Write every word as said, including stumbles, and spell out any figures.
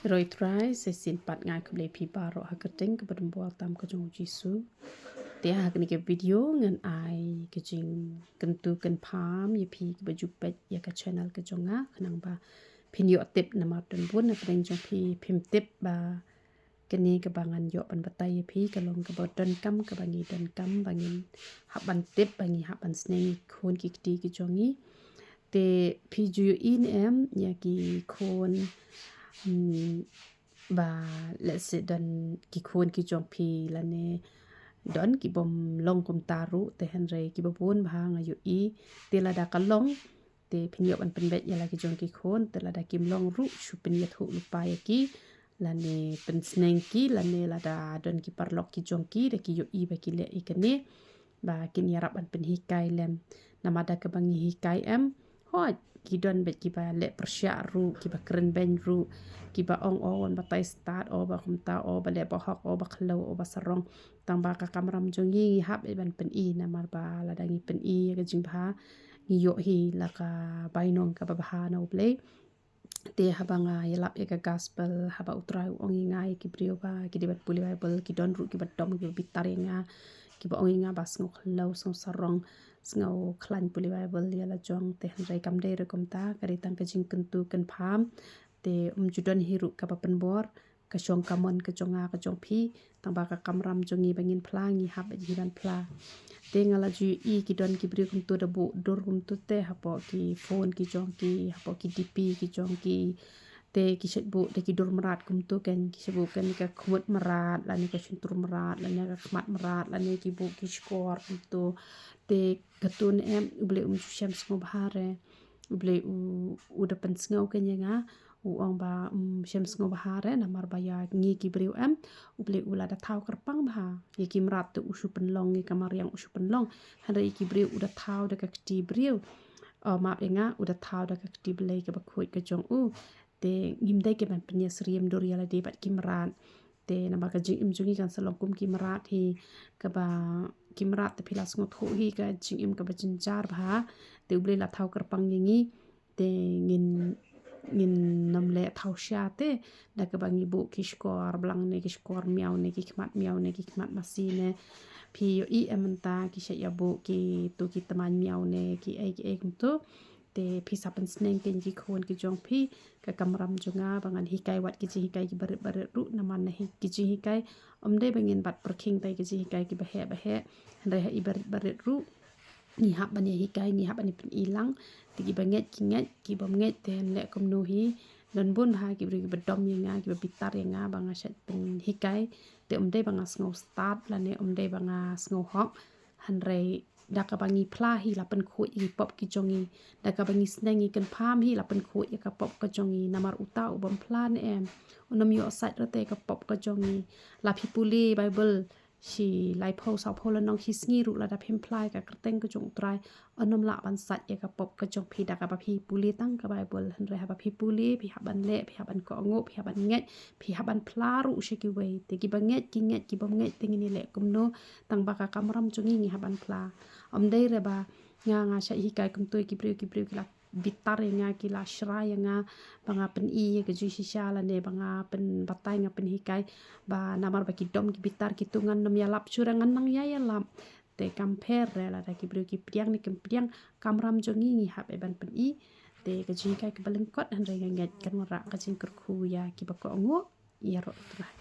Trai trai, sa shisien pat nga ai khublei phi baroh ha ka kyrteng kaba donbor tam ka jong u Jisu. Te ha kane ka video ngan ai ka jingkyntu kynpham ïa phi kiba ju peit ïa ka channel ka jong nga, khnang ba phin ïoh tip, namar don bun na pdeng jong phi phim tip ba kane kaba ngan ïoh ban batai ïa phi ka long kaba donkam, kaba ngi donkam ba ngin hap ban tip, ba ngi hap ban sneng ïa ki khun ki kti ki jong ngi. Te phi ju ïohi ne em ïa ki khun, hmm, ba lehse don ki khun ki jong phi lane don ki bym long kumta ruh, te hynrei kiba bun bha nga ïohi. Te lada ka long, te phin ïoh ban pynbeit ïa la ki jong ki khun, te lada kim long ruh shu pynïathuh lypa ïa ki lane pynsneng ki, lane lada don ki paralok ki jong ki da ki ïohi ba ki leh ïa kane, ba kin ïarap ban pynhikai lem. Namar da kaba ngi hikai em, hooid, ki don beit kiba leh pyrshah ruh, kiba kren beiñ ruh, kiba ong, o, wan batai stad, o ba kumta, o ba leh bahok, o ba khlaw, o ba sarong. Tang ba ka kamram jong ngi ngi hap beit ban pyni, namar ba lada ngi pyni ïa ka jingbha, ngi ïoh hi la ka bainong kaba bha na U Blei. Te haba nga ïalap ïa ka gospel, haba U Trai u ong ïa nga ïa ki briew ba ki dei ban pule Bible, ki don ruh kiba dom, kiba bitar ïa nga, kiba ong ïa nga ba sngew khlaw, sngew sarong, sngew khlaiñ pule Bible ïa la jong. Te hynrei kam dei ruh kumta, ka dei tang ka jingkyntu kynpham. Te um ju don hi ruh kaba pynbor ka shong ka mon ka jong nga ka jong phi, tang ba ka kamram jong ngi ba ngin phla, ngi hap beit hi ban phla. Te nga la ju ïohi ki don ki briew kumto da buh dur kumto te hapoh ki phone ki jong ki, hapoh ki D P ki jong ki. Te ki shait buh da ki dur mrad kumto, kan ki shait buh kan ka khmut mrad, lane ka shyntur mrad, lane ka khmat mrad, lane ki buh ki shkor kumto. Te katto ne em, U Blei um ju shem sngewbha re. U Blei u, u da pynsngew kan ïa nga, u ong ba, um, shem sngewbha re, namar ba ïa ngi ki briew em, U Blei u la da thaw kyrpang bha. Ïa ki mrad te u shu pynlong, ïa ka mariang u shu pynlong. Hynrei ïa ki briew u da thaw da ka kti briew. O, map ïa nga, u da thaw da ka kti Blei kaba khuid ka jong u. Te ngim dei ki ban pynïasyriem dur ïa lade bad ki mrad. Te namar ka jingim jong ngi kan sa long kum ki mrad hi, kaba ki mrad te phi la sngewthuh hi ka jingim kaba jynjar bha. Te U Blei la thaw kyrpang ïa ngi. Te ngin, ngin nym leh thaw sha te da kaba ngi buh ki shkor blang ne ki shkor miaw ne ki khmat miaw ne ki khmat masi ne. Phi ïohi em mynta ki shait ïa buh kito ki tymmen miaw ne ki ei ki ei kumto. Te phi sa pynsneng kein ki khun ki jong phi, ka kamram jong nga ba ngan hikai wat ki jinghikai kiba rit ba rit ruh, namar na hi ki jinghikai ym dei ba ngin bat pyrkhing tai ki jinghikai kiba heh ba heh. Hynrei ha i ba rit ba rit ruh ngi hap ban ïa hikai, ngi hap ban ïa pyni lang. Te kiba ngeit ki ngeit, kibym ngeit te leh kumno hi. Don bun bha ki briew kiba dom ïa nga, kiba bitar ïa nga ba nga shait pynhikai. Te ym dei ba nga sngew stad lane ym dei ba nga sngew hok. Hynrei da kaba ngi phla hi la pynkhuid ïa ki pop ki jong ngi. Da kaba ngi sneng ngi kynpham hi la pynkhuid ïa ka pop ka jong ngi. Namar uta u bym phla ne em, u nym ïoh sait rete ka pop ka jong ngi. La phi pule Bible shi laiphew sawphew lynnong shi sngi ruh, lada phim phla ïa ka kyrteng ka jong U Trai, u nym lah ban sait ïa ka pop ka jong phi da kaba phi pule tang ka Bible. Hynrei haba phi pule, phi hap ban leh, phi hap ban kohnguh, phi hap ban ngeit, phi hap ban phla ruh sha kiwei. Te kiba ngeit ki ngeit, kibym ngeit te ngin ïa leh kumno, tang ba ka kamram jong ngi ngi hap ban phla. Ym dei re ba nga, nga shait hikai kumto ïa ki briew, ki briew ki la bitar ïa nga, ki la shrai ïa nga ba nga pyni ïa ka jingshisha lane ba nga pynbatai, nga pynhikai, ba namar ba ki dom ki bitar kito ngan nym ïalap shuh re, ngan nang ïa ïalap. Te kam pher re lada ki briew ki pdiang ne kim pdiang, kamram jong ngi ngi hap beit ban pyni. Te ka jinghikai kaba lyngkot, hynrei nga ngeit kan wanrah ka jingkyrkhu ïa kiba kohnguh. Ïaroh U Trai.